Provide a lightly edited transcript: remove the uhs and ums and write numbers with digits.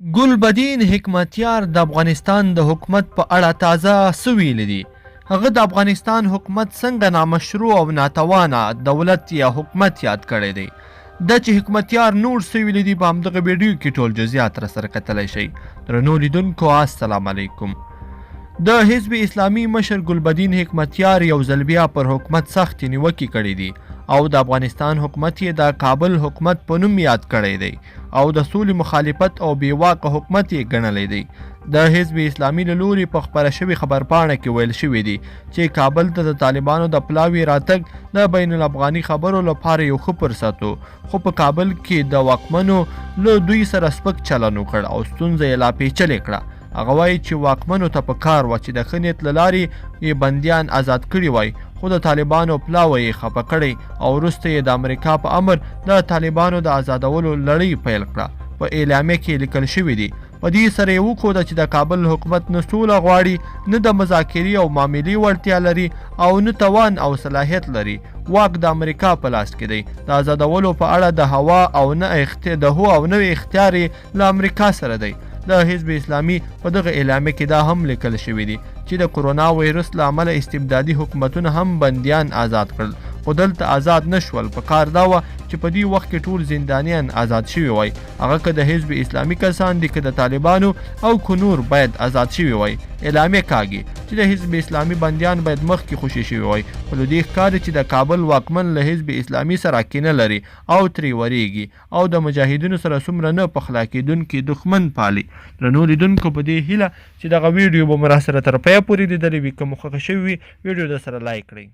ګلبدین حکمتیار د افغانستان د حکومت په اړه تازه څه ویلي دي؟ هغه د افغانستان حکومت څنګه نامشروع او ناتوانه دولت یا حکومت یاد کړی دی؟ دا چې حکمتیار نور څه ویلي دي، په همدغه ویډیو کې ټول جزئیات راسره کتلی شئ. درنو لیدونکو، السلام علیکم. د حزب اسلامي مشر ګلبدین حکمتیار یو ځل بیا پر حکومت سختې نیوکې کړې دي او د افغانستان حکومت یې د کابل حکومت په نوم یاد کړی دی او د سولې مخالفت او بې واکه حکومت یې ګڼلی دی. د حزب اسلامي له لوري په خپره شوې خبرپاڼه کې ویل شوي دي چې کابل ته د طالبانو د پلاوي راتګ د بین الافغاني خبرو لپاره یو ښه فرصت و، خو په کابل کې د واکمنو له دوی سره سپک چلن وکړ او ستونزه یې لا پیچلې کړه. هغه وایي چې واکمنو ته په کار وه چې د ښه نیت له لارې یې بندیان ازاد کړي وای، خو د طالبانو پلاوی یې خپه کړی او وروسته یې د امریکا په امر د طالبانو د ازادولو لړۍ پیل کړه. په اعلامیه کې لیکل شوي دي، په دې سره یې وښوده چې د کابل حکومت نه سوله غواړي، نه د مذاکرې او معاملې وړتیا لري او نه توان او صلاحیت لري. واک د امریکا په لاس کې دی. د ازادولو په اړه د هوا او نه د هو او نه اختیار یې له امریکا سره دی. د حزب اسلامي په دغه اعلامیه کې دا هم لیکل شوي دي چې د کرونا ویروس له امله استبدادي حکومتونه هم بندیان ازاد کړل، خو دلته ازاد نه شول. په کار دا وه چې په دې وخت کې ټول زندانیان ازاد شوي وای، هغه که د حزب اسلامي کسان دي، که د طالبانو او که نور، باید ازاد شوي وای. اعلامیه کاږي چې د حزب اسلامي بندیان باید مخکې خوشې شوي وای، خو له دې ښکاري چې د کابل واکمن له حزب اسلامي سره کینه لري او ترې وریږي او د مجاهدینو سره څومره نه پخلا کیدونکي دښمن پالي. درنو لیدونکو، په دې هیله چې دغه ویډیو به مو راسره تر پایه پورې لیدلې وي. که مو خوښه شوې وي، ویډیو درسره لایک کړئ.